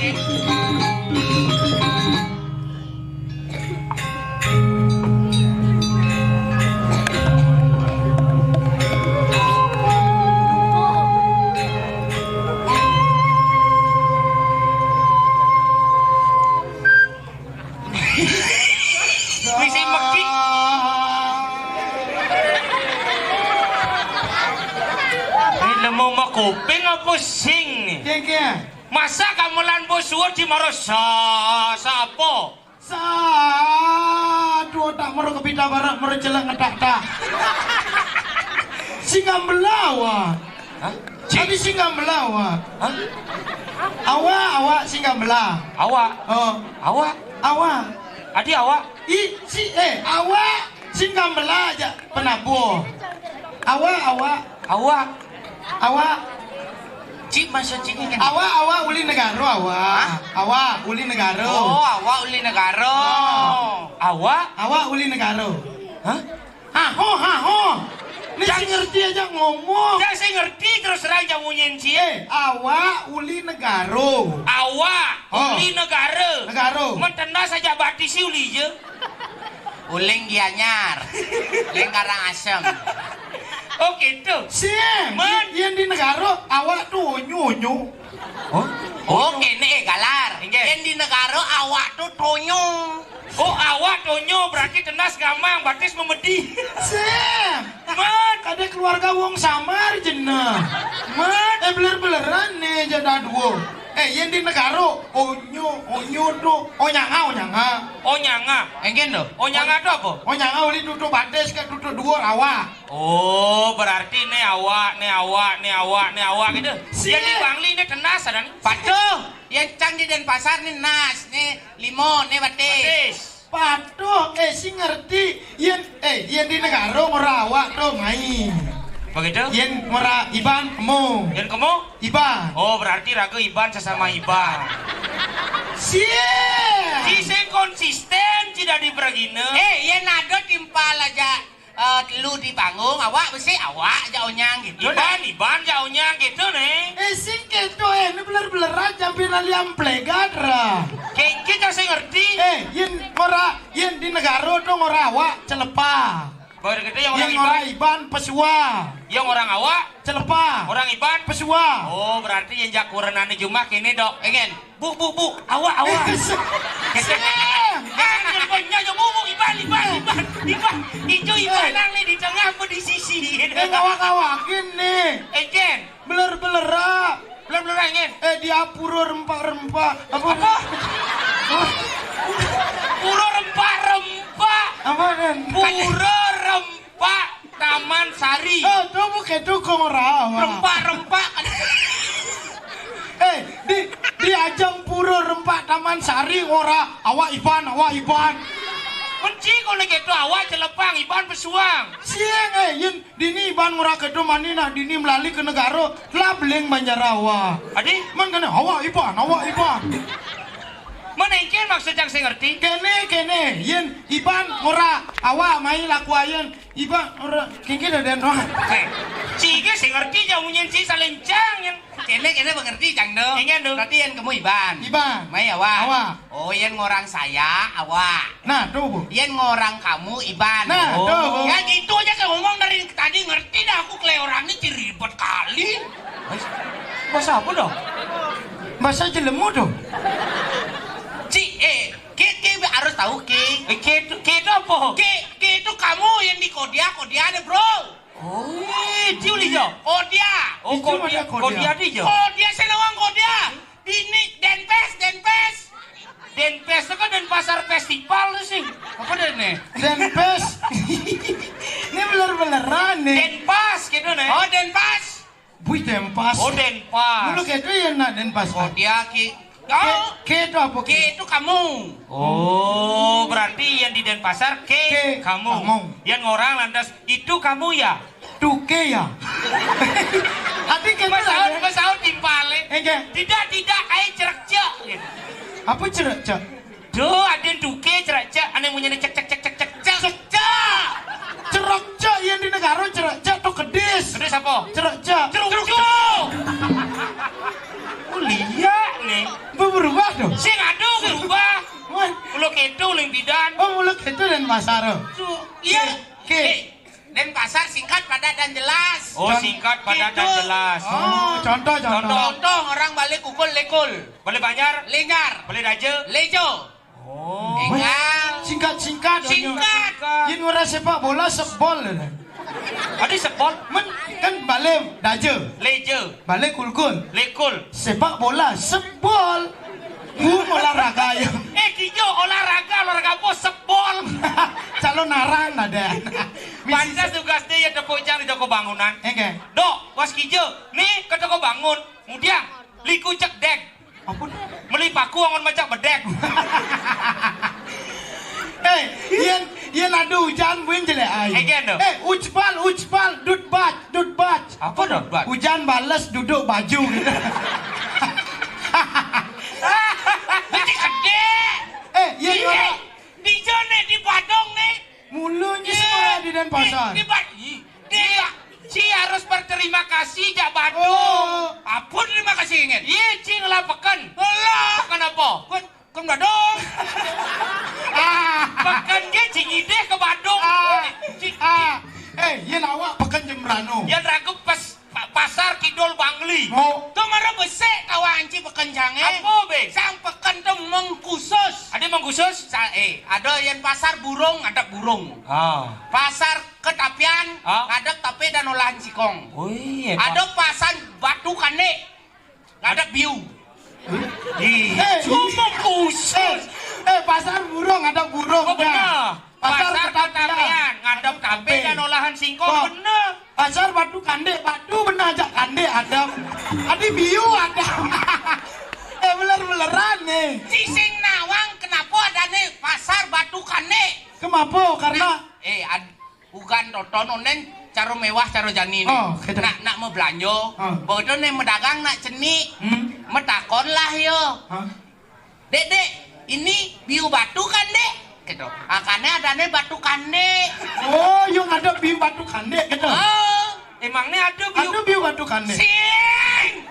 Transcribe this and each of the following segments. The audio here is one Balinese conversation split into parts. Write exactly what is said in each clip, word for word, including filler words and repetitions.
Wis mekik. Ini mau makuping apa sing nih? Kengkeng. Masa gamelan bos suwur di maro sa, sapa? Sa, aduh, tak maro kepita barak, maro jelek ngetak tak. Singgah belawa. Hah? Tadi singgah belawa. Hah? Awak, awak singgah belah. Awak. Oh. Awak. Awak. Adi awak. I, si, eh, awak singgah belah aja penabuh. Awak, awak. Awak. Awak. Cik, maksud cik ni kan? Awak, awak uli negara, awak. Hah? Awak uli negara. Oh, awak uli negara. Oh. Awak? Awak uli negara. Hah? Haho, haho. Ni si ngerti aja ngomong. Dah saya ngerti terus terang jam munyin cik. Eh, awak uli negara. Awak. Oh. Uli negara. Negara. Mentenda saja batisi uli je. Uling Gianyar. Uling Karangasem. Oh, gitu. Sing. Men. Yang di negara awak tuh onyo-onyo. Oh? Oh, kene, eh, galar. Inggih. Yang di negara awak tuh tonyo. Oh, awak tonyo berarti tenas gamang, batis memedi. Sing. Men. Ada keluarga wong samar jenah. Men. Eh, beler-beleran nih, jada dua. Eh, yang di negara, onyo, onyo tuh, onyanga, onyanga. Onyanga. Engken tuh. Onyanga tuh apa? Onyanga uli tutup batis ke tutup dua awak. Oh, berarti ne awak, ne awak, ne awak, ne awak gitu. Siap. Yang di Bangli ne tenas ada nih. Patuh, yang cang di Denpasar nih nas, nih limo, nih batis. Batis. Patuh, eh, si ngerti. Yen, eh, yen di negara ngora awak tuh main. Begitu? Yen ngora Iban, kemo. Yen kemo? Iban. Oh, berarti raga Iban sesama Iban. Cie. Ci sing konsisten, ci dadi beragina. Eh, yen ada timpal aja, eh, telu di panggung, awak besi, awak aja onyang gitu. Iban, Iban aja onyang gitu nih. Eh, sing keto, eh, ini beler-beler aja hampir lali amplegat ra. Kengke kau sing ngerti. Eh, yen ngora, yen di negara tuh ngora awak celepa. Baru gitu yang orang Iban. Yang orang Iban pesua. Yang orang awak celepa. Orang Iban pesua. Oh, berarti yang jak kurenane jumah kene dok. Engen. Bu, bu, bu, awak, awak. Gitu. Kan yang punya aja bu, bu, Iban, Iban, Iban, Iban. Ijo Iban nang nih di tengah apa di sisi? Eh, ngawak-ngawakin nih. Engen. Beler-belera. Beler-belera engen. Eh, dia pura rempak-rempak. Apa? Apa? Pura rempak-rempak. Apa, Den? Pura rempak Taman Sari. Oh, tuh bukan tuh kong rawa. Rempak-rempak. Eh, di, di ajang pura rempak Taman Sari ngora awak Iban, awak Iban. Menci kau nak gitu awak celepang Iban pesuang. Siang, eh, yen dini Iban ngora kedo mani nak dini melali ke negara, lah beling banjar awak. Adi? Man kena awak Iban, awak Iban. Mana engken maksud yang saya ngerti? Kene, kene, yen Iban ngora awak mai laku ayen. Iban ngora kengke dah den wah. Eh, cike saya ngerti jauh nyen si salencang yen. Kene, kene mengerti cang do. Enggak do. Berarti yen kamu Iban. Iban. Mai awak. Awak. Oh, yen ngorang saya awak. Nah, tuh, Bu. Yen ngorang kamu Iban. Nah, oh. Tuh, Bu. Ya gitu aja saya ngomong dari tadi ngerti dah aku keleoran ini ribet kali. Bahasa apa dong? Bahasa jelemu tuh. Ci, eh, Ki, Ki harus tahu Ki. Eh, Ki itu, Ki itu apa? Ki, Ki itu kamu yang di Kodia, Kodia deh, Bro. Oh, eh, Ci uli jo. Kodia. Oh, Kodia, Kodia di jo. Kodia sih nawang Kodia. Ini Denpes, Denpes. Denpes itu kan Denpasar Festival tuh sih. Apa deh nih? Denpes. Ini beler-beleran nih. Denpas gitu nih. Oh, Denpas. Bui Denpas. Oh, Denpas. Dulu gitu ya nak Denpas. Oh, dia Ki. Ke, ke itu apa? Ke itu kamu. Oh, berarti yang di Denpasar ke, ke kamu. Kamu. Yang orang lantas itu kamu ya? Tuke ya. Hati kita Mas Aun, Mas Aun timpale. Enggak. Tidak, tidak, kayak cerekcek gitu. Apa cerekcek? Duh, ada tuke cerekcek, aneh munyi cek cek cek cek cek cek. Cerekcek yang di negara cerekcek tuh kedis. Kedis apa? Cerekcek. Cerekcek. Mulia nih. Beberapa Bidan. Oh, mula gitu Denpasar. Iya. Oke. Eh, Denpasar singkat, padat, dan jelas. Oh, singkat, padat, dan jelas. Oh, contoh, contoh. Contoh, orang balik ukul lekul. Balik Banjar. Lenjar. Balik Daja. Lejo. Oh. Weh, singkat-singkat. Singkat. Yen ora sepak bola, sebol. Tadi sebol. Men, kan balik Daja. Leja. Balik kulkul. Lekul. Sepak bola, sebol. Hum olahraga ya. Eh, kijo olahraga, olahraga apa? Sebol. Calon narang ada. Pantas tugas dia ya tepuk jang di toko bangunan. Oke. Dok, was kijo. Nih ke toko bangun. Kemudian, liku cek dek. Apa? Meli paku angon macak bedek. Eh, yen, yen ada hujan, buin jelek ai. Eh, gen tu. Eh, ujbal, ujbal, dut baj, dut baj. Apa dut baj? Hujan balas duduk baju gitu. Nanti gede. Eh, yen orang di jone, di Badung nih. Mulanya sekolah di Denpasar. Di, di, di, di, si harus berterima kasih jak Badung. Oh. Apa terima kasih, Ngen? Iya, cing lah peken. Alah. Peken apa? Peken, peken Badung. Ah. Peken dia cing ideh ke Badung. Ah. Cing, ah. Eh, iya awak peken Jembrano. Yang ragu pas Pa-, Pasar Kidul Bangli. Oh. Tu mara besek kawan ci peken cang, eh. Apa, be? Sang peken tu mengkhusus. Ada mengkhusus? Sa-, eh, ada yang pasar burung, ada burung. Ah. Pasar Ketapian, ah, ngadep tape dan olahan singkong. Oh, iya, ada pasar Batu Kande, ngadep biu. Iya. Eh, cuma khusus. Eh, eh, pasar burung, ada burung. Oh, benar. Pasar Ketapian, ngadep tape dan olahan singkong, oh, bener. Pasar Batu Kande, batu bener aja Kande ada. Adi biu ada. Eh, beler-beleran nih. Sising nawang, kenapa ada nih Pasar Batu Kande? Kenapa? Karena, eh, ad-, bukan toton onen cara mewah, cara jani nih. Oh, gitu. Nak, nak mau belanja, oh, bodoh nih medagang nak cenik. Hmm. Metakon lah yo. Hah? "Dek, dek, ini biu batu kan, Dek?" Gitu. Makanya adanya Batu Kande. Oh, yang ada biu Batu Kande gitu. Oh. Emangnya ada biu? Ada biu Batu Kande. Sing.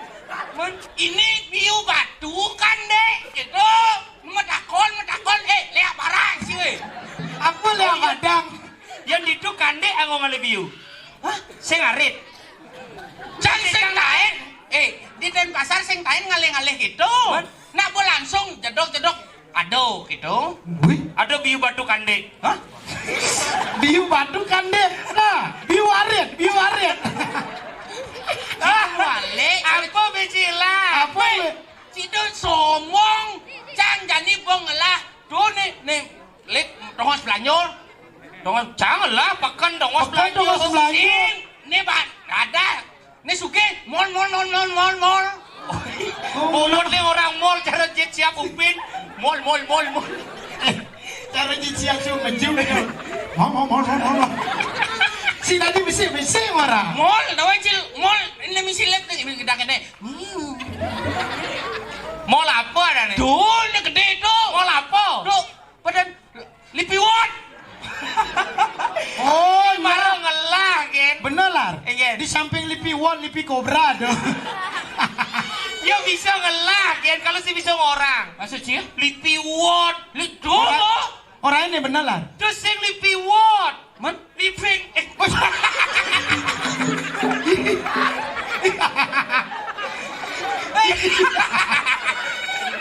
Men, ini biu batu kan, Dek? Gitu. Metakon, metakon, eh, lihat barang sih, weh. Apa lihat badang? Yang itu kande anggo ngalih biu. Hah? Sing arit. Cang sing taen. Eh, di Denpasar sing taen ngalih-ngalih gitu. Nak bo langsung jedok-jedok. Aduh, gitu. Wih. Aduh, biu batu kande. Hah? Biu batu kande. Nah, biu arit, biu arit. Ah, balik. Apa biji lah? Apa? Wih, be? Sido somong. Cang jani bong lah. Tuh nih, nih. Lip, tongos belanja. Tongos, janganlah, peken tongos belanja. Peken tongos belanja. Sing, nih, Pak, ada. Nih, sugih, mol, mol, mol, mol, mol, mol. Oh. Mulut nih orang mol, cara jit siap Upin. Mol, mol, mol, mol. Cara jit siap siap meju nih. Mol, mol, mol, mol, mol, mol. Si tadi bisi, bisi marah. Mol, tahu cil, mol, ini misi lep nih, gedang ini. Hmm. Mol apa ada nih? Tuh, ini gede tuh. Mol apa? Tuh, Badan Lipi Ward. Oh, marah ngelah, Gen. Bener, Lar. Iya. Di samping Lipi Ward, Lipi Cobra tuh. Ya bisa ngelah, Gen. Kalau sih bisa ngorang. Maksud sih? Lipi Ward. Li-, tuh, orang, tuh. Orang ini bener, Lar. Terus sing Lipi Ward. Man? Living. Eh.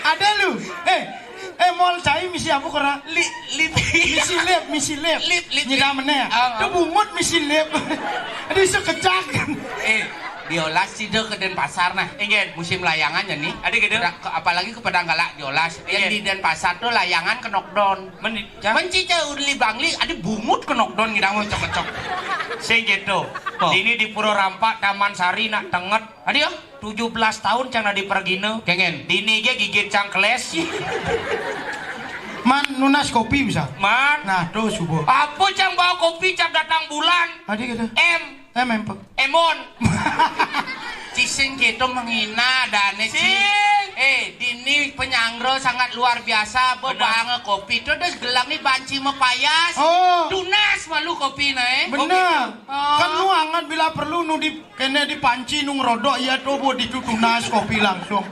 Ada lu. Eh, eh, mall cai misi apa kora? Li-, li-, misi lip, misi lip. Lip, lip, nyidam lip. Meneh. Ah, ah. Itu bungut misi lip. Ada isu kecak. Eh, biolas sih ke Denpasar nah. Inggih. Musim layangan ya nih. Ada gitu. Ke-, apalagi ke Padang Galak biolas. Yang di Denpasar tuh layangan ke knockdown. Men-, Menci ca uli bangli, ada bungut ke knockdown ngidang mau cocok. Sing gitu. Oh. Dini di Pura Rampak, Taman Sari, nak tenget. Ada ya? Tujuh belas tahun cang nadi pergina. Kengen. Dini ge gigit cang keles. Man, nunas kopi bisa. Man. Nah, tuh subuh. Apa cang bawa kopi cap datang bulan? Ada gitu. M. Eh, mempek. Emon. Cising gitu menghina dane, Ci. Sing. Eh, dini penyangro sangat luar biasa. Benar. Bebang kopi itu terus gelang ni banci mepayas. Oh. Tunas malu kopi na, eh. Benar. Oh. Kan nu angat bila perlu nu di kene di panci nu ngerodok iya tu bo di tunas kopi langsung.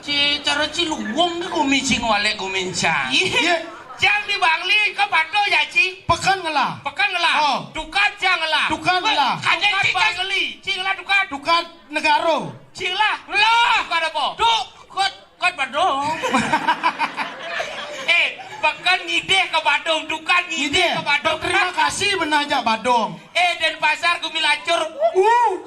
Ci, cara ci luwung ke gumincing walek gumincang. Iya. Iya. Cang di Bangli ka Bado ya, Ci? Peken ngelah. Peken ngelah. Oh. Tukad cang ngelah. Tukad ngelah. Tukad Bangli. Ci ngelah tukad. Tukad negara. Ci ngelah. Ngelah. Tukad apa? Tukad. Tukad Badung. Eh, peken ngidih ka Badung, tukad ngidih ka Badung. Terima kasih benah jak Badung. Eh, Denpasar gumi lacur. Uh.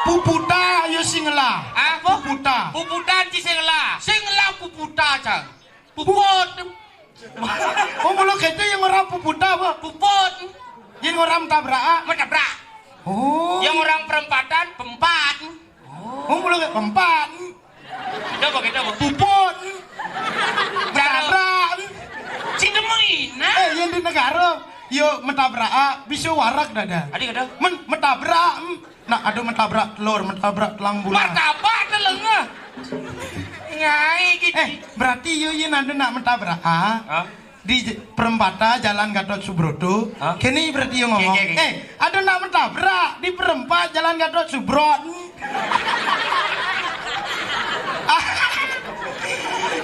Puputa, ayo sing ngelah. Apa? Puputa. Puputan ci sing ngelah. Sing ngelah puputa, Cang. Puput. Oh, mula kita yang orang puputa apa? Puput. Yang orang tabrak. Menabrak. Oh. Yang orang perempatan, pempat. Oh, mula kita pempat. Kita apa, kita apa? Puput. Menabrak. Ci demen. Eh, yang di negara. Yo mentabrak, ah, bisa warak dada. Adi kata? Men, mentabrak. Nak ada mentabrak telur, mentabrak telang bulan. Martabak telengah. Ngai gitu. Eh, berarti yo, yo ada nak mentabrak, ah? Hah? Di j-, perempatan Jalan Gatot Subroto. Hah? Kini berarti yo ngomong. Oke, oke, oke. Eh, ada nak mentabrak di perempat Jalan Gatot Subroto. Ah.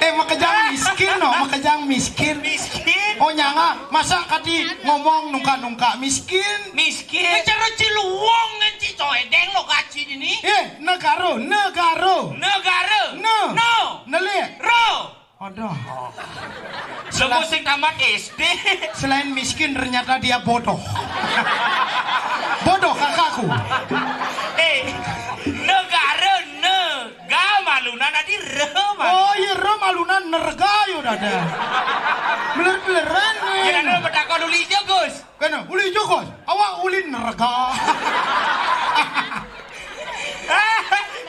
Eh, makejang miskin, no, makejang miskin. Miskin? Oh, nyanga, masa kati ngomong nungka-nungka miskin? Miskin. Eh, cara Ciluwung kan, Ci Coedeng lo kaci ini. Eh, negara, negara. Negara. Ne. No. Nelik. Ro. Aduh. Semua sing tamat S D. Selain miskin, ternyata dia bodoh. Bodoh kakakku. Eh, negara ne. Ga malunan adi re malunan. Oh, iya, re malunan nerga yo dada. Beler-beleran nih. Ya, ada betakon uli aja, Gus. Kena, uli aja, Gus. Awak uli nerga.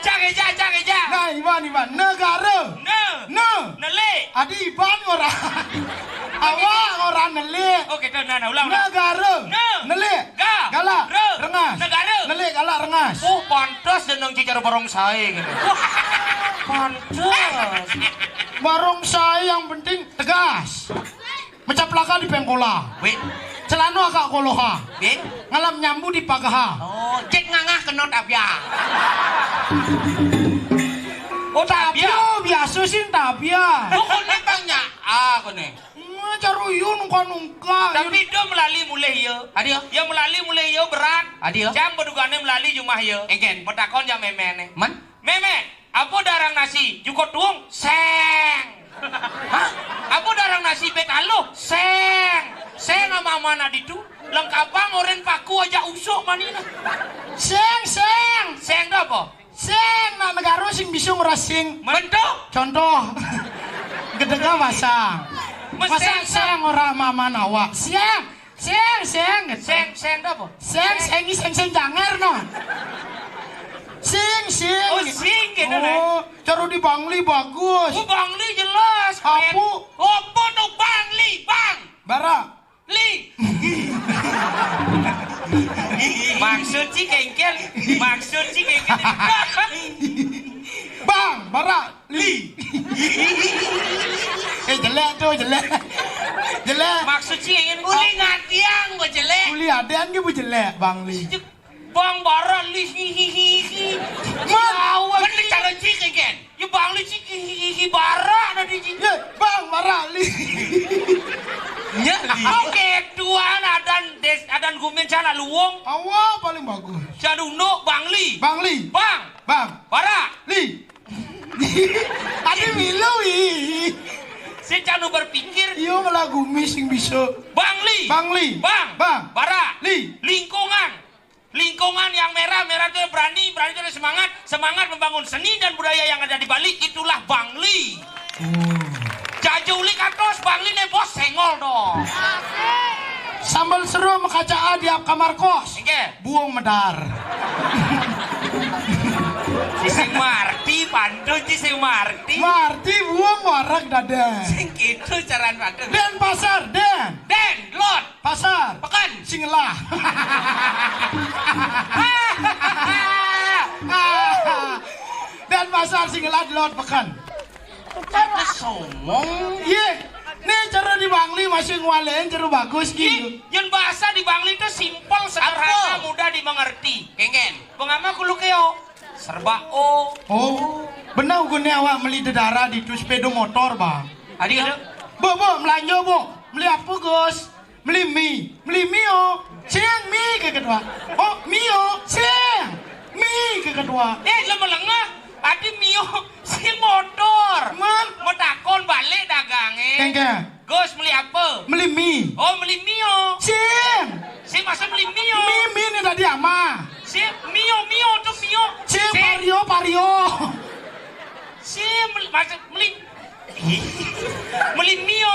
Cang eja, cang eja. Nah, Iban, Iban. Negara. Ne. Ne. Nelik. Adi Iban orang. Awak orang nelik. Oh, kita, nah, nah, ulang, ulang. Negara. Ne. Nelik. Ga. Galak. Re. Rengas. Negara. Nelik, galak, rengas. Oh, pantas jeneng ci cara barongsai gitu. Wah, pantas. Barongsai yang penting tegas. Mencaplaka di pengkola. Weh. Celana agak koloha. Weh. Ngalap nyambu di pagaha. Oh, cek ngangah kena tabia. Oh, tabia. Tabia, biasa sih tabia. Lo kone banyak. Ah, kone. Hmm, caru yu nungka-nungka. Tapi do melali mulih ya. Adi ya. Ya melali mulih ya berat. Adi ya. Jam bedugane melali jumah ya. Egen. Betakon jam meme ne. Men? Meme, apa darang nasi? Jukut tuung? Seng. Hah? Apa darang nasi bet aluh? Seng. Seng ama-ama nak ditu. Lengkapang oren paku aja usuk manina. Seng, seng. Seng tu apa? Seng, nak negara sing bisa ngerasing. Mentu? Contoh. Gedega basang. Masang seng orang ama-ama nawak. Seng. Seng, seng, gitu. Seng, seng tu apa? Seng, seng, seng, seng janger, no. Sing, sing. Oh, sing gitu, nah. Oh, cara di Bangli bagus. Oh, Bangli jelas. Apu. Apa tu Bangli, Bang? Bara. Li. Maksud si kengkel, maksud si kengkel. Bang, bara. Li. Eh, jelek tu, jelek. Jelek. Maksud si ingin uli ngatiang gua jelek. Uli adean gua jelek, Bang Li. Bang bara li, hi, hi, hi, hi. Man, cara cik again. Ya Bang Li cik, hi, hi, hi, hi, bara na di cik. Ya, Bang bara li. Ya, li. Oke, tuan adan des, adan gumen cana luwung. Awak paling bagus. Cana unduk, Bang Li. Bang Li. Bang. Bang. Bara. Li. Adi milu, ih. Saya canu berpikir. Iyo, malah gumi sing bisa. Bang Li. Bang Li. Bang. Bang. Bara. Li. Lingkungan. Lingkungan yang merah, merah itu berani, berani itu semangat, semangat membangun seni dan budaya yang ada di Bali, itulah Bang Li. Oh. Jaja uli katos, Bang Li ne bos sengol dong. Sambal seru makaca di kamar kos. Oke. Buang medar. Sing marti, pantun ci sing marti. Marti buang warak dada. Sing gitu caran pantun. Denpasar, Den. Den, lot. Pasar. Pekan. Singelah. Denpasar, Singelah, lot, pekan. Kita somong. Ye, ne cara di Bangli masih ngualen cara bagus gitu. Yen bahasa di Bangli itu simpel, sederhana, mudah dimengerti. Kengken. Pengama kulo keo. Serba o. Oh, benar gune awak meli dedara di tu sepeda motor, Bang. Adi kata? Bu, bu, melanjo, Bu. Meli apa, Gus? Meli mi. Meli mio. Sing mi ke kedua. Oh, mio. Sing mi ke kedua. Eh, lemah lengah. Adi mio. Si motor. Man. Mau takon balik dagang, eh. Kengke. Gus, meli apa? Meli mi. Oh, meli mio. Sing. Si masa meli mio? Mi, mi ni tadi ama. Si mio, mio tu mio. Sing, si Vario, Vario. Si meli, masa meli, meli mio.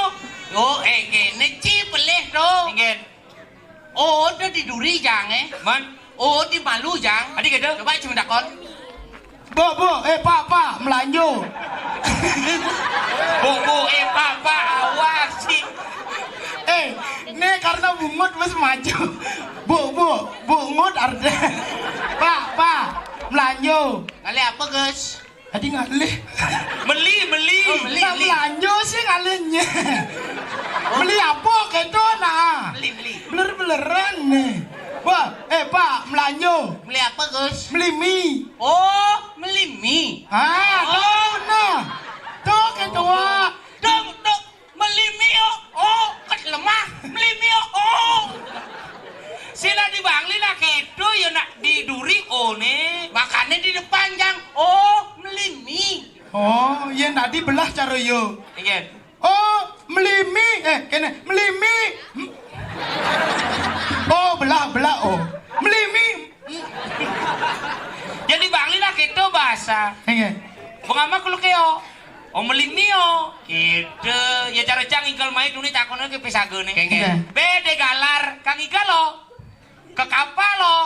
Oh, eh, kene ci pelih tu. Ingen. Oh, tu di duri jang, eh. Man. Oh, di malu jang. Adi kata? Coba cuma takon. Bu, bu, eh, Pak, Pak, melanjo. Bu, bu, eh, Pak, Pak, awas sih. Eh, ni karena bungut wis maju. Bu, bu, bungut arde. Pak, Pak, melanjo. Ngalih apa, Gus? Tadi ngalih. Meli, meli. Oh, meli, meli. Melanjo sih ngalihnya. Meli apa gitu nah? Meli, meli. Beler-beleran nih. Wah, eh, Pak, melanjo. Meli apa, Gus? Meli mi. Oh, meli mi. Ah, oh. Tuh, nah. Tuh, ketua. Dong, dong, meli mi, oh. Oh, ket lemah. Meli mi, oh. Oh. Sila di Bangli nak itu, ya nak di duri, oh, nih. Makannya di depan, jang. Oh, meli mi. Oh, yang tadi belah cara yo. Iya. Oh, meli mi, eh, kene, meli mi. Hmm. Oh, belah, belah, oh. Meli mi. Hmm. Jadi Bangli nak itu bahasa. Iya. Bengama kulo keo. Oh, meli mio. Gitu. Ya cara cang ingkal mai duni takonnya ke pisagene. Kengke. Iya. Bede galar, Kang Igal lo. Ke kapal lo.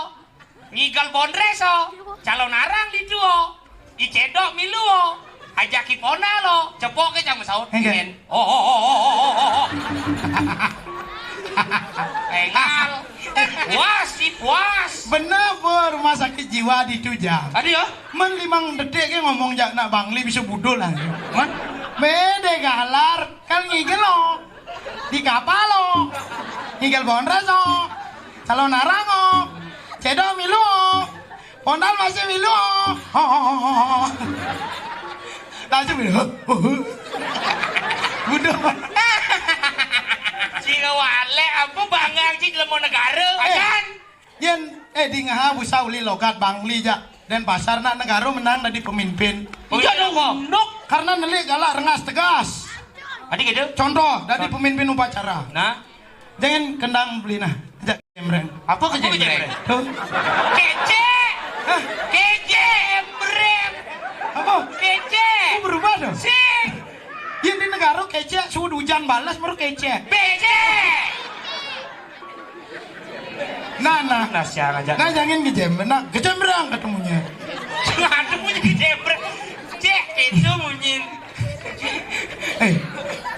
Ngigal bondres o, calon arang di duo, i cedok milu o, ajak i pona lo, cepok ke cang saut. Enggak. Ingen. Oh, oh, oh, oh, oh, oh, oh. Engal. Puas, si puas. Bener, Bu, rumah sakit jiwa di Tujang. Tadi ya? Men limang detik ke ngomong jak nak Bangli bisa budul lah. Man? Bede galar. Kan ngigel lo. Di kapal lo. Ngigel bondres lo. Calon arang lo. Cedo milu lo. Pondal masih milu lo. Ho, ho, ho, ho, ho. Langsung milu. Ho, ho, ho. Budo. Cing wale apa bangga cing lemo negara. Eh. Ajan. Yen, eh, di ngaha busa uli logat Bangli ja. Denpasar nak negara menang dadi pemimpin. Oh, iya, iya, kok. Karena neli galak rengas tegas. Adi gitu? Contoh, dadi pemimpin upacara. Nah. Jangan kendang beli nah. Ajak jembreng. Apa ke jembreng? Tuh. Kece. Hah? Kece, jembreng. Apa? Kece. Oh, berubah dong. Sing. Yen di negara kece, suud hujan balas baru kece. Bece. Nah, nah. Nah, siang aja. Nah, jangan kejembreng. Nah, kejembreng ketemunya. Aduh, bunyi kejembreng. Cek, itu bunyi. Eh,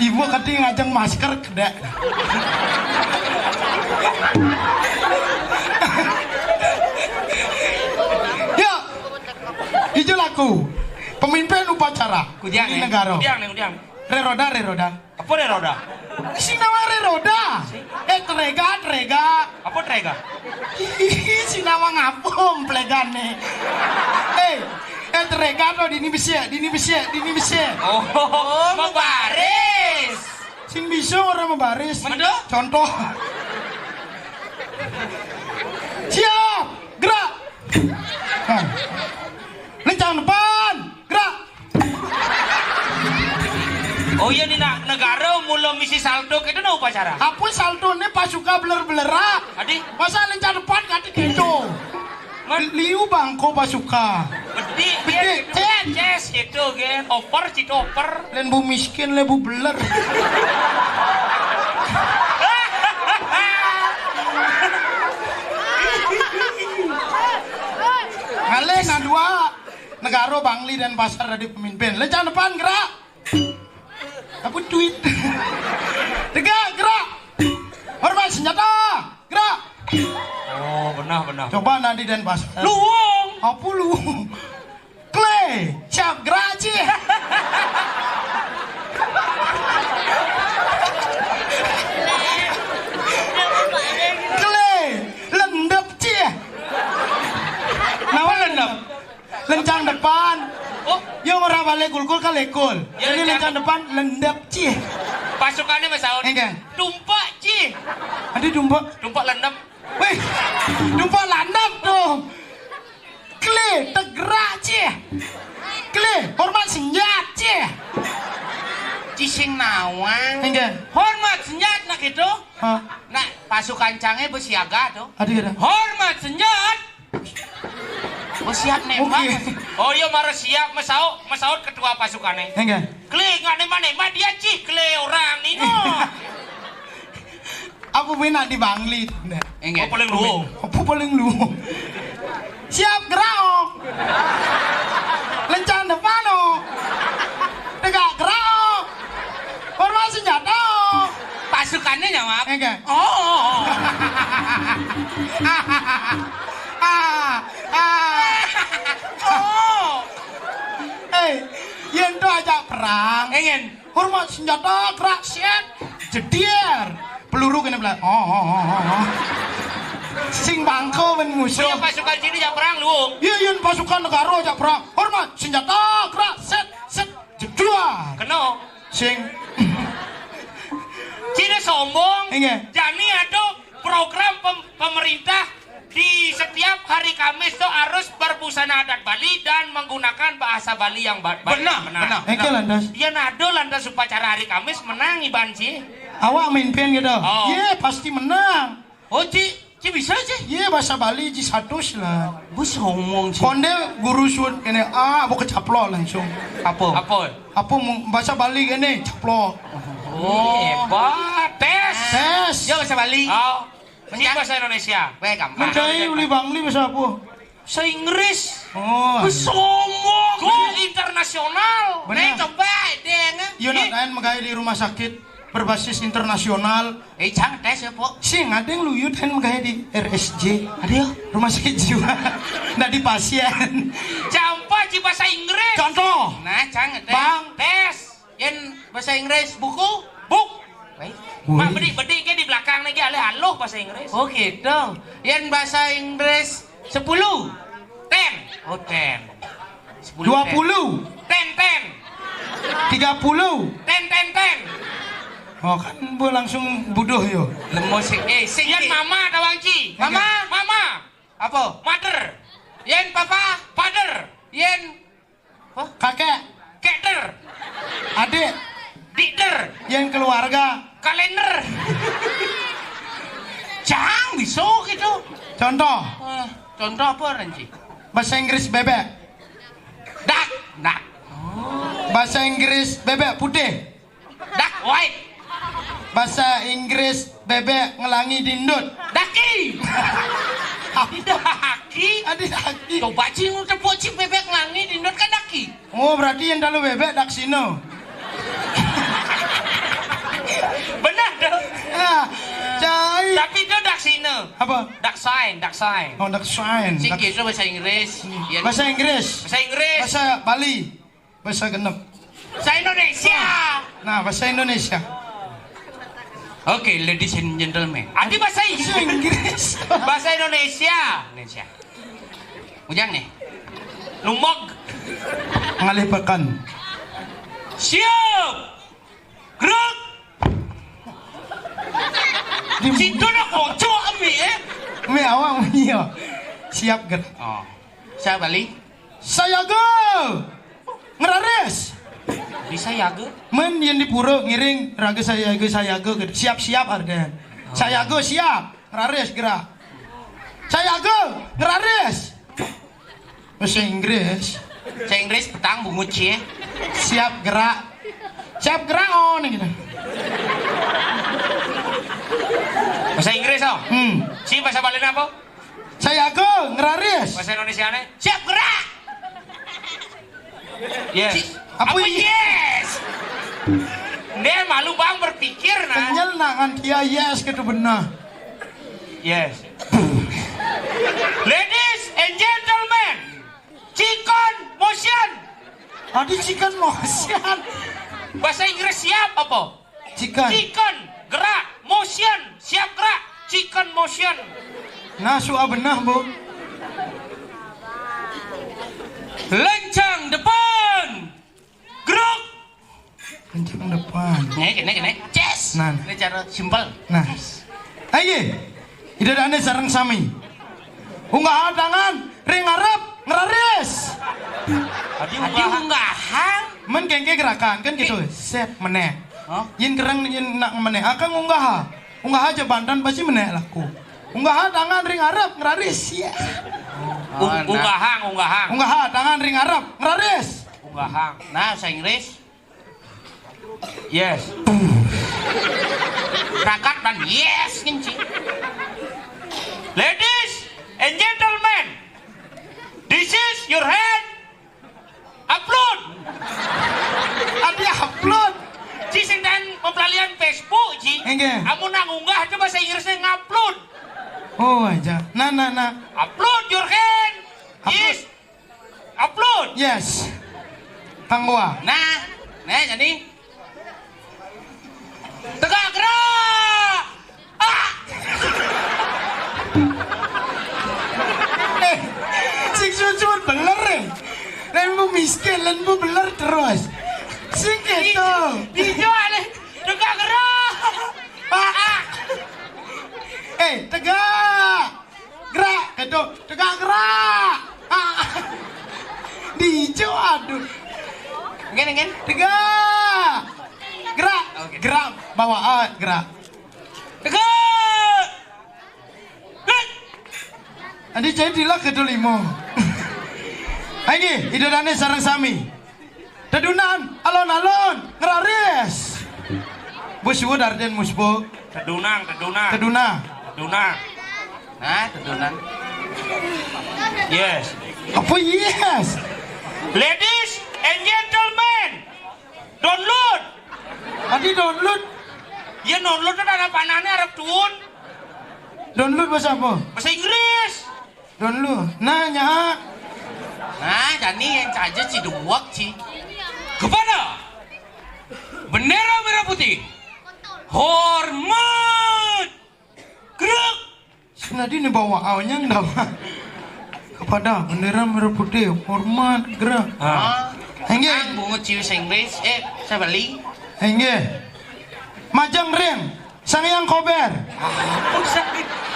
ibu katanya ngajeng masker keda. Ya, ijo laku. Pemimpin upacara. Kudiang, di ya? Negara. Kudiang nih, kudiang. Reroda, reroda. Apa deh roda? Si nawang re roda. Eh, terega, terega. Apa terega? Hihihi, si nawang apa pelegan nih? Eh, eh, terega tuh dini besi, dini besi, dini besi. Oh, oh, mabaris. Sing bisa orang mabaris. Mendo? Contoh. Siap, gerak. Nah. Lencang depan, gerak. Oh iya nih nak negara mula misi salto kita nak upacara. Apa salto ni pasuka beler-belera? Adi? Masa lencang depan kata gitu. Man? Liu bangko pasuka. Bedik, bedik, cek. Yes gitu gen. Oper, cito oper. Len bu miskin, len bu beler. Ngalih nah dua. Negara Bangli Denpasar dadi pemimpin. Lencang depan gerak. Apa duit? Tegak gerak. Hormat senjata. Gerak. Oh, benar, benar. Coba nanti Denpasar. Luung. Apa luung? Kle. Siap gerak, Cih. Kle. Lendep, Cih. Kenapa lendep? Lencang depan. Yo ora balik kulkul ka lekul. Ya, ini lencang depan lendep cih. Pasukannya Mas Aun. Enggak. Tumpak cih. Ada tumpak. Tumpak lendep. Wih, tumpak landep tuh. Kle, tegrak cih. Kle, hormat senjat cih. Cising nawang. Enggak. Hormat senjat nak itu. Hah? Nak pasukan cange bersiaga tuh. Ada kira. Hormat senjat. Oh, siap nembak. Oke. Oh iya, mara siap, Mas Aun, Mas Aun ketua pasukannya. Enggak. Kle, nggak nembak-nembak dia cih, kle orang nino. Apa benar di Bangli? Enggak. Oh, paling luwung. Apa paling luwung? Siap gerak, oh. Lencang depan, oh. Tegak gerak, oh. Hormat senjata, oh. Pasukannya nyawab. Enggak. Oh. Ah, ah. Oh. Eh, yen to ajak perang. Engen. Hormat senjata, gerak, set. Jedier. Peluru kena belah. Oh, oh, oh, oh, oh. Sing bangko men musuh. Iya, pasukan sini ajak perang, luwung. Iya, yen pasukan negara ajak perang. Hormat senjata, gerak, set, set. Jeduar. Kena. Sing. Cina sombong. Inggih. Jani ada program pem- pemerintah di setiap hari Kamis tuh harus berbusana adat Bali dan menggunakan bahasa Bali yang ba- baik. Benar, benar. Benar. Eke lantas. Iya, nado lantas upacara hari Kamis menang iban sih. Awak mimpin gitu. Oh. Iya, pasti menang. Oh, Ci, Ci bisa, Ci? Iya, bahasa Bali Ci satu lah. Bus ngomong, Ci. Konde guru sud kene, ah, aku kecaplok langsung. Apa? Apa? Apa mu- bahasa Bali kene caplok. Oh, hebat. Tes. Tes. Ya, bahasa Bali. Oh. Ci bahasa Indonesia. Weh, gampang. Mencari uli Bangli bahasa apa? Bahasa Inggris. Oh. Bus ngomong. Go internasional. Benar. Nih, coba deh, nge. Yo, nak lain megai di rumah sakit berbasis internasional. Eh, cang tes ya, Pok. Sing ada yang luyu dan megai di R S J. Ada ya? Rumah sakit jiwa. Ndak di pasien. Campa di bahasa Inggris. Contoh. Nah, cang tes. Bang. Tes. Yen bahasa Inggris buku, book. Weh. Woi. Mak bedik-bedik ke di belakang lagi alih aluh bahasa Inggris. Oh, gitu. Yen bahasa Inggris sepuluh, ten. Oh, ten. Sepuluh, dua puluh. Ten, ten. Tiga puluh. Ten, ten, ten. Oh, kan bu langsung buduh yo. Lemos sih. Eh, sing. Yen mama tawang ci. Mama, mama. Apa? Mother. Yen papa, father. Yen apa? Kakek. Kekder. Adik. Dikder. Yen keluarga. Kalender. Cang bisa gitu. Contoh. Eh, contoh apa, Renci? Bahasa Inggris bebek. Dak, dak. Bahasa Inggris bebek putih. Dak, white. Bahasa Inggris bebek ngelangi dindut. Daki. Daki. Ada daki. Coba cing tepuk cing bebek ngelangi dindut kan daki. Oh, berarti yang dalu bebek daksino. Benar dong. Ya, cai. Tapi itu daksino. Apa? Daksain, daksain. Oh, daksain. Sing gitu bahasa Inggris. Iya. Bahasa Inggris. Bahasa Inggris. Bahasa Bali. Bahasa genep. Bahasa Indonesia. Nah, bahasa Indonesia. Oke, ladies and gentlemen. Adi bahasa Inggris. Inggris. Bahasa Indonesia. Indonesia. Ujang nih. Lumog. Ngalih pekan. Siap. Gerak. Di- Situ nak kocok ami, eh. Mi awak mi, yo. Siap gerak. Oh. Saya balik. Sayaga. Ngeraris. Bisa yaga? Men yang di pura ngiring raga sayaga, sayaga gitu. Siap-siap artinya. Oh. Sayaga siap. Ngeraris gerak. Sayaga ngeraris. Bahasa Inggris. Bahasa Inggris petang bungut cie. Siap gerak. Siap gerak, oh, nih gitu. Bahasa Inggris, oh. Hmm. Si bahasa Bali apa? Sayaga ngeraris. Bahasa Indonesia nih. Siap gerak. Yes. Apa apa i- yes? Dia malu bang berpikir nah. Kenyal nak ngan dia yes gitu benar. Yes. Ladies and gentlemen, chicken motion. Tadi chicken motion. Bahasa Inggris siap apa? Chicken. Chicken, gerak, motion, siap gerak, chicken motion. Nah, suah benah, Bu. Lencang depan. Kéné, kéné, kéné. Ces. Nah. Ini cara simpel. Nah. Ayo. Ida dané sareng sami. Unggaha tangan ring ngarep, ngraris. Adi unggaha. Mén kéngkén gerakan kan gitu. Sét, menék. Hah? Yén kereng, yén nak menék, akang unggaha. Unggaha ja banten pasti menék laku. Unggaha tangan ring ngarep, ngraris. Ya. Ung-, unggaha, unggaha. Unggaha tangan ring ngarep, ngraris. Unggaha. Nah, bahasa Inggris. Yes. Rakat dan yes, nginci. Ladies and gentlemen, this is your hand upload. Adi upload. Ci sing dan mempelalian Facebook, Ci. Enggak. Amun nak ngunggah, coba bahasa Inggrisnya ngupload. Oh, aja. Nah, nah, nah. Upload your hand. Upload. Is Upload. Yes. Kang Wa. Nah, nah jadi. Tegak gerak. Ah. Eh, sing susut beler, eh. Lain bu miskin, lain bu beler terus. Sing gitu. Dijo, dijo, alih. Tegak gerak. Ah. Eh, tegak. Gerak, gitu. Tegak, gerak. Ah. Dijo, aduh. Ngen, ngen. Tegak. Gerak. Oke. Gerak. Bawa, ah, gerak. Tegak. Gerak. Adi jadi lah kedua limo. Ayo, ida dané sareng sami. Tedunan, alon-alon, ngraris. Bos suwud Arden Musbo. Tedunang, tedunang. Tedunang. Tedunang. Nah, tedunan. Yes. Apa yes? Ladies and gentlemen, download. Adi download. Ya, download kan ada panahnya, Arab tuun. Download bahasa apa? Bahasa Inggris. Don lu, nah, nyaha. Nah, jani yang saja Ciduwak, Ci. Kepada bendera merah putih, hormat. Gerak. Senadi nih bawa awalnya ndak, Pak. Kepada bendera merah putih, hormat, gerak. Ah. Enggak. Ang bungut Ci Inggris, eh, saya beli. Enggak. Majeng ring Sang Hyang Kober. Apa Sang,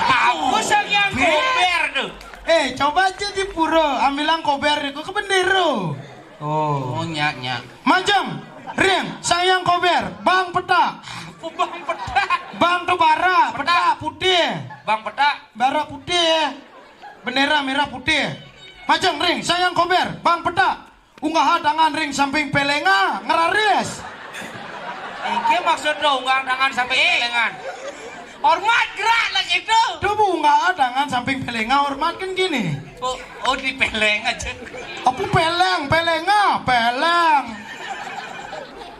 apa Sang Hyang Kober tuh? Eh, coba aja di pura, ambilang kober niku ke bendera. Oh. Oh, nyak, nyak. Majeng ring Sang Hyang Kober, bang petak. Apa bang petak? Bang tuh bara, petak putih. Bang petak. Bara putih. Bendera merah putih. Majeng ring Sang Hyang Kober, bang petak. Unggaha tangan ring samping pelenga, ngraris. Iki maksud lo unggaha tangan samping pelengan. Hormat gerak lah gitu. Coba unggaha tangan samping pelenga, hormat kan gini. Oh, oh, di peleng aja. Apa peleng, pelenga, peleng.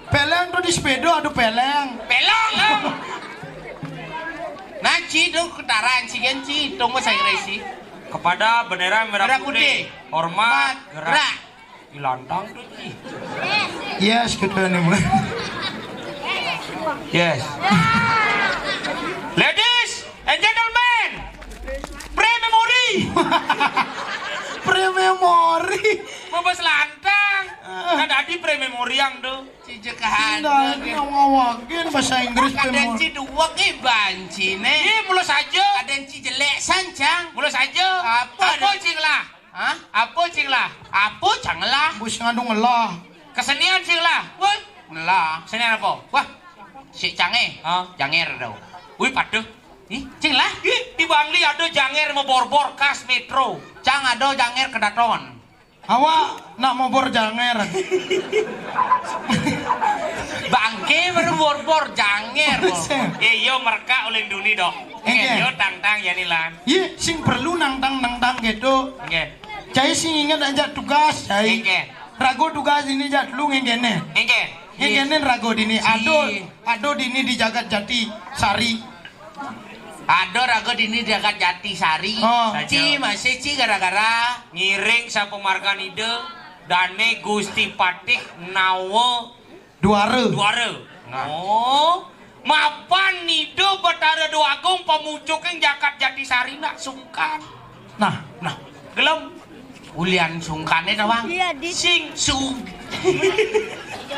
Peleng tuh di sepeda ada peleng. Pelong, ah. Nah, Ci, tuh ketaran, Ci, kan, Ci, tunggu saya, Ci. Kepada bendera merah putih. Hormat, gerak. Ilantang tuh, Ci. Yes, gitu nih, Bu. Yes. Ladies and gentlemen, pre-memory. Pre-memory. Mabes lantang. Ah. Kan tadi pre-memory yang tuh. Ci jekahan. Sindal ini ngawakin bahasa Inggris. Kadén Ci duwek, eh, bancine. Ih, mula saja. Kadén Ci jelek sancang. Mula saja. Apa? Apa, Cing lah? Hah? Apa, Cing lah? Apa, Cang lah? Bus ngandung ngelah. Kesenian, Cing lah. Wah, ngelah. Kesenian apa? Wah, si Cange. Hah? Janger tau. Wih, paduh. Ih, Cing lah? Ih, di Bangli ada janger mau borbor khas metro. Cang ada janger kedaton. Awak nak mobor janger. Bangke baru borbor janger. Eh, yo mereka ulin duni dok. Enggak. Yo tang-tang ya nilan. Iya, sing perlu nang tang nang tang gitu. Enggak. Cai sing ingat aja tugas, cai. Enggak. Rago tugas ini jat lu ngengene. Enggak. Ngengene rago dini. Ado, ado dini di jagat jati sari. Ada raga dini di Jagat Jati Sari. Oh. Ci, masih Ci gara-gara ngiring sapemargan Ida, dane Gusti Patih Nawa Duara. Duara. Nah. Oh. Mapan Ida Betara Dewa Agung pamucuking Jagat Jati Sari nak sungkan. Nah, nah, gelem. Ulian sungkane tawang. Iya, di sing sung.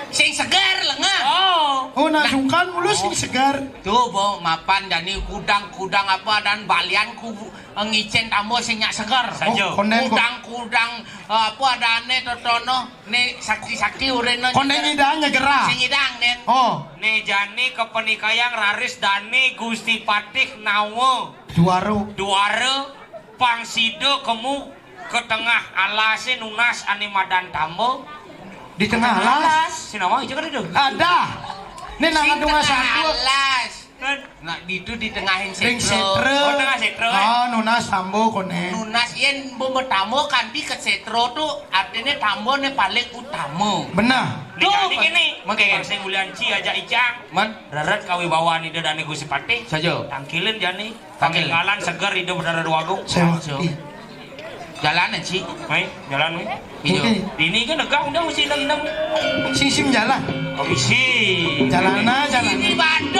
Sing seger lengan. Oh. Oh, nah sungkan mulu sing segar. Tuh, bo, mapan jani kudang-kudang apa dan balian ku ngicén tamba sing nyak seger. Saja. Oh, konden kok. Kudang-kudang eh, apa adané totono né sakti-sakti uréna. Konden nyidang nyegerah. Sing nyidang, Dén. Oh, Né jani kepenikayang raris dané Gusti Patih Nawa juara. Duara pang sida kemu ke tengah alasé nunas ané madan tamba. Di tengah alas. Sing nawa ijo kan itu. Ada. Né nang Sing tengah tengah satu. alas. Kan? Nah, ditu di tengahing Ring sétra. Oh, sétra. tengah sétra. Ah, nunas tamba koné. Nunas yén mbok tamba kanthi ke sétra tu artiné tambané paling utama. Bener. Né jani kéné. Mengké. Sing ulian ci ajak icang. Man, Reret kawibawan Ida Dané Gusti Patih. Saja. Tangkilin jani. Tangkil. Tangkilan seger Ida Betara Dwagung. Sewa. Jalan, Ci. Hei, jalan wé. Iya. Oke. Ini kan negang udah mesti nang nang. Sing sim jalan. Komisi. Jalan aja. Ini batu.